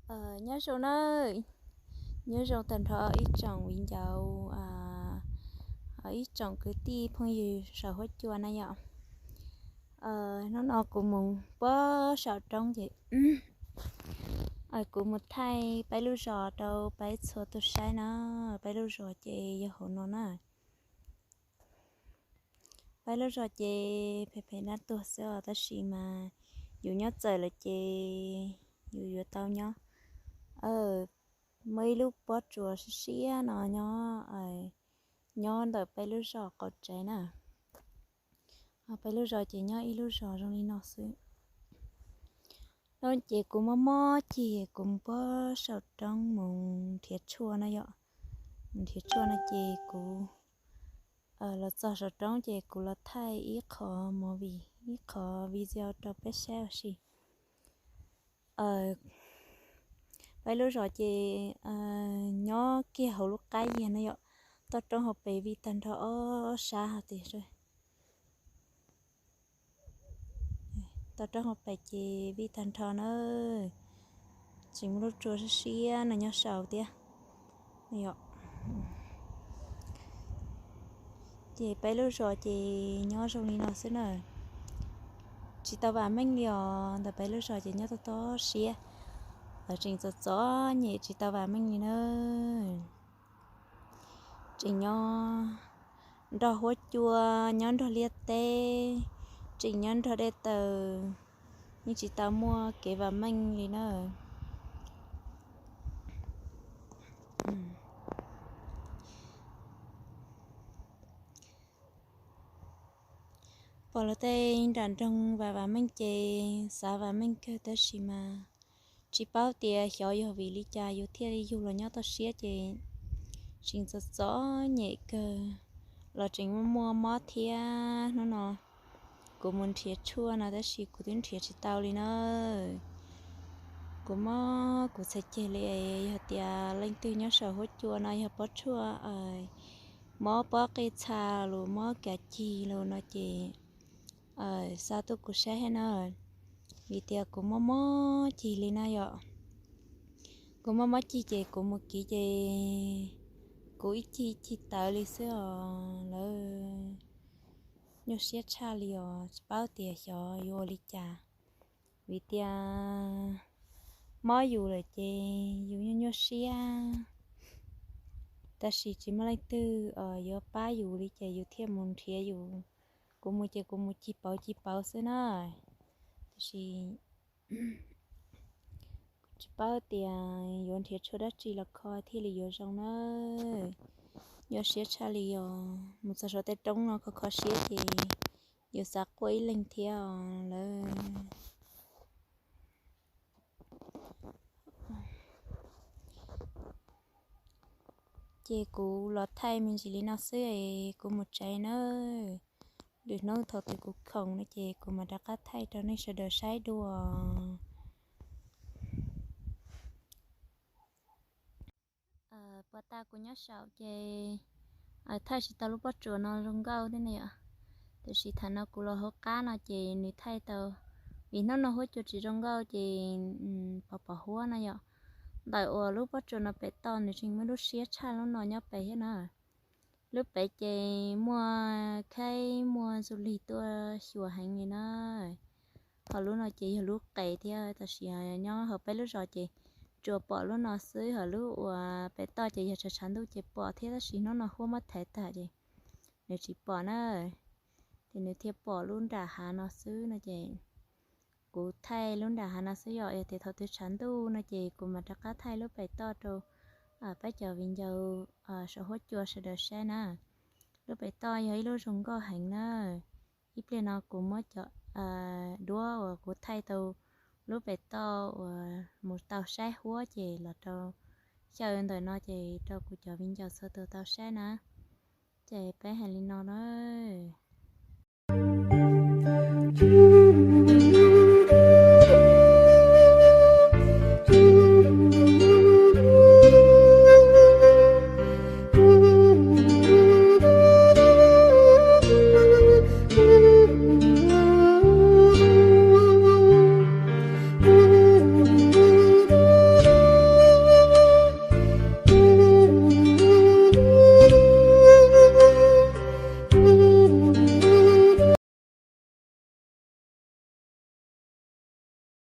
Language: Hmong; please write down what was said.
Nyob zoo na, nyob zoo tag nrho ib tsoom viv ncaus, ib tsoom kwv tij phooj ywg saum huab cua na yom. Hnub no kuv mus puag saum roob ces kuv mus thaij peb lub zos rau peb txhua tus saib na. Peb lub zos ces yog hauv no na. Peb lub zos ces phem phem dab tuag xwb os, tab sis mas yus nyob txawm lawm ces yus yuav tau nyob. Muaj ib lub pob tsuas siab siab no nyob, nyob ntawm peb lub zos qaum tsev na. Peb lub zos ces nyob ib lub zos zoo li no xwb. No ces kuv mob mob cig kuv mus puag saum roob mus nrhiav tshuaj na yom. Mus nrhiav tshuaj no ces kuv los txog saum roob ces kuv los thaij ib qho movie, ib qho video rau peb saib ua si. Peb lub zos ces nyob kiag hauv lub qab yias na yom, toj roob hauv pes vij tag nrho ob sab hais tias toj roob hauv pes ces vij tag nrho na. Tseem muaj lub tsua siab siab no nyob saud thiab. Ces peb lub zos ces nyob zoo li no xwb na. Tsis tau vam meej li os, ntawm peb lub zos ces nyob tob tob siab. Lawv tseem txom txom nyem tsis tau vam meej li na. Tseem nyob nrog huab cua, nyob nrog liaj teb, tseem nyob nrog dej taws, yeej tsis tau muaj kev vam meej li na. Pom luag tej nram nroog vam vam meej ces xav vam meej kawg tab sis mas tsis paub tias xyov yog vim li cas yus thiaj li yug los nyob toj siab ces tseem txom txom nyem kawg, los tseem muaj muaj mob thiab. Hnub no kuv mus nrhiav tshuaj no tab sis kuv twb nrhiav tsis tau li na. Kuv mob kuv txhais ceg li, yog tias leej twg nyob saum huab cua no yog pab tshuaj mob pob qij txha los mob kav cig los no ces xa tuaj kuv saib thiab na, vim tias kuv mob mob cig li na yom. Kuv mob mob cig ces kuv mus kiv ces kuv ib cig ib cig tawv li xwb os. Lawv nyuaj siab tshaj li os, tsis paub tias xyov yuav ua li cas, vim tias mob yus lawm ces yus nyuaj nyuaj siab, tab sis tsis muaj leej twg yuav pab yus li ces yus thiaj mus nrhiav yus. Kuv mus ces kuv mus cig pauv cig pauv xwb na, tab sis tsis paub tias yuav nrhiav tshuaj dab tsi los kho thiaj li yuav zoo na. Nyuaj siab tshaj li os, mus txog saum tej roob no kho kho siab ces yus xav quaj ib leeg thiab os lawm. Ces kuv los thaij me ntsis li no xwb es kuv mus tsev na. Lwm hnub thaum twg kuv khoom no ces kuv mam rov qab thaij rau nej sawv daws saib dua. Puas tas kuv nyob saum ces thaij tsis tau lub pob tsuas no zoo nkauj thiab ne yom. Tiam sis thaum no kuv los hauv qab no ces nws thaij tau, vim hnub no huab cua tsis zoo nkauj ces pom pom huab no yom. Ntawm uas lub pob tsuas no pem toj nws tseem muaj lub siab tshaj lub no nyob pem thiab na. Lub pem ces muaj khaib muaj ntxuj lig tuaj xyuas heev li na. Ho lub no ces yog lub qes thiab, tab sis nyob hauv peb lub zos ces tsuas pom lub no xwb, ho lub uas pem toj ces yog tshav tshav ntuj ces pom thiab, tab sis hnub no huab muab thaiv tag ces nws tsis pom na. Ces nws thiaj pom lub nram hav no xwb no ces kuv thaij lub nram hav no xwb yom. Yog tias thaum twg tshav ntuj no ces kuv mam rov qab thaij lub pem toj rau peb cov viv ncaus saum huab cua sawv daws saib na. Lub pem toj yog ib lub zoo nkauj heev na. Ib pliag no kuv muab cov duab uas kuv thaij tau lub pem toj uas mus tau saib huab ces los rau xyaw ntawm no ces rau kuv cov viv ncaus txhua tus tau saib na. Ces peb hais li no na.